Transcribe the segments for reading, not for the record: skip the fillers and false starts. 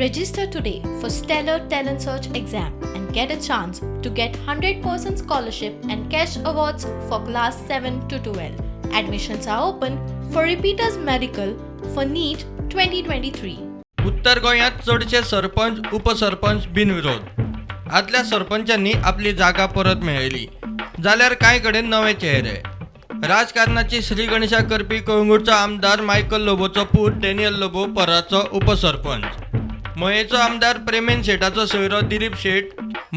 Register today for Stellar Talent Search exam and get a chance to get 100% scholarship and cash awards for class 7 to 12. Admissions are open for repeaters medical for NEET 2023. उत्तर गोंयांत चडशे सरपंच, उपसरपंच बिनविरोध. आदल्या सरपंचांनी आपली जागा परत मेळयली, जाल्यार कांय कडेन नवे चेहरे. राजकारणाची श्रीगणेशा करपी कळंगूटचो आमदार मायकल लोबोचो पूत डॅनियल लोबो पराचो उपसरपंच, मयेचो आमदार प्रेमेन शेटाचो सोयरो दिलीप शेट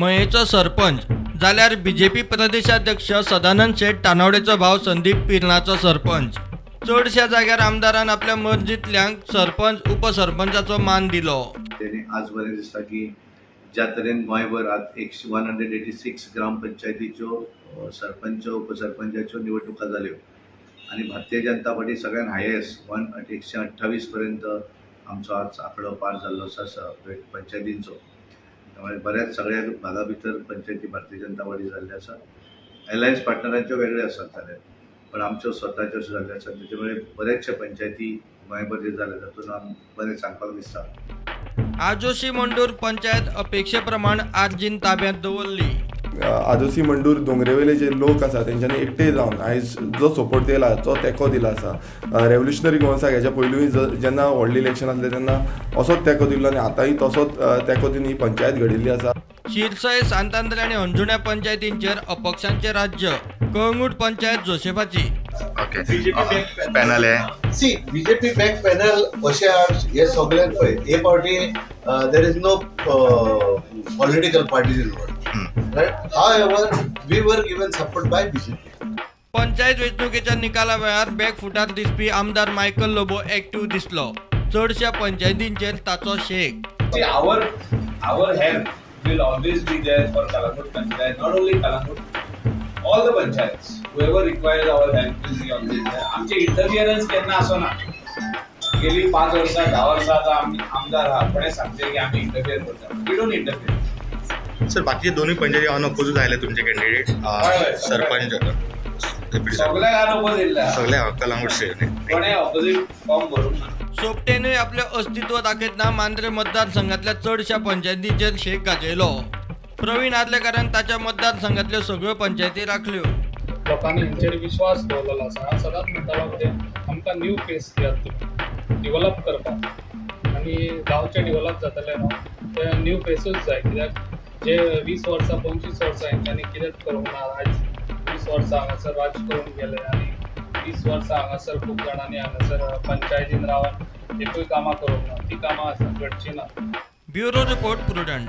मयेचो सरपंच, जाल्यार बीजेपी प्रदेशाध्यक्ष सदानंद शेट तानावडेचो भाव संदीप पिर्णाचो सरपंच. चडश्या जाग्यार आमदारान आपल्या मर्जींतल्यांक सरपंच, उपसरपंचाचो मान दिलो. तेणी आज बरें दिसता की ज्या तरेन गोंयभर आज एक 186 ग्रामपंचायतीच्यो सरपंच, उपसरपंचाच्यो निवडणुका जाल्यो आनी भारतीय जनता पार्टी सगळ्यान हायेस्ट वन 128 पर्यंत आमचो आज आंकडो पार जाल्लो आसा पंचायतींचो. त्यामुळे बऱ्याच सगळ्या भागा भितर पंचायती भारतीय जनता पार्टी जाल्ले आसा. एलायन्स पार्टनरांच्यो वेगळे आसात जाल्यार, पण आमच्यो स्वताच्यो अश्यो जाल्ल्यो आसात. तेचे मुळे बरेचशे पंचायती गोंयभर जे जाले, तातूंत आम बरें सांगपाक दिसता. आजोशी मंडूर पंचायत अपेक्षे प्रमाण आरजीन ताब्यांत दवरली. आजोसी मंडूर दोंगरेवेले जे लोक आसा, तेंच्यांनी एकटे जावन आयज जो सपोर्ट दिला, जो तेंको दिला आसा, रेव्होल्युशनरी गोवन्साक हेच्या पयलूय जेन्ना व्हडलें इलेक्शन आसलें तेन्ना असोच तेंको दिल्लो आनी आतांय तसोच तेंको दिवन ही पंचायत घडिल्ली आसा. शिरसय, सांतांद्रे आनी अंजुण्या पंचायतींचेर अपक्षांचें राज्य. कळंगूट पंचायत जोसेफाची. ओके, पॅनल आहे. सी, बीजेपी बॅक पॅनल अशें हे सगळे पळय, हे फावटी there is no political parties involved, right? However, we were given support by BJP. Panchayat वेंचणुकेच्या निकाला वेळार बॅकफुटार दिसपी आमदार मायकल लोबो एक्टिव्ह दिसलो. चडश्या पंचायतींचेर ताचो शेक. See, our help will always be there for Calangute Panchayat. Not only Calangute, all the panchayats. Whoever requires our help will be always there. आमचे इंटरफिअरन्स केन्ना आसना. गेली 5 वर्सां, 10 वर्सां आतां आमी आमदार आहा, कोणें सांगचें की आमी इंटरफियर करता? We don't interfere. Sir, बाकीचे दोन्ही पंचायती अनअपोजूच आयले तुमचे कॅन्डिडेट. हय, सरपंच, डेप्युटी सरपंच. सगळ्याक अनओपोज येयल्ले आहा. सगळे कलंगूट कोणें ऑपोजीट फॉर्म भरूंक ना. सोपटेनूय आपलें अस्तित्व दाखयतना मांद्रे मतदारसंघातल्या चडश्या पंचायतींचेर शेक गाजयलो. प्रवीण आर्लेकारान ताच्या मतदारसंघातल्यो सगळ्यो पंचायती राखल्यो. लोकांनी हेंचेर विश्वास दवरलेलो आसा. हांव सदांच म्हणटालो, कितें आमकां न्यू फेस दियात तुमी डिवलप करपाक आनी गांवचें डिवलप जातलें न्हू, ते न्यू फेसूच जाय. कित्याक जे 20 वर्सां, 25 वर्सां हेंच्यांनी कितेंच करूंक ना. आयज 20 वर्सां हांगासर राज करून गेले आनी 20 वर्सां हांगासर खूब जाणांनी हांगासर पंचायतीन रावन एकूय कामां करूंक ना. ती कामां घडची ना. Bureau report, prudent.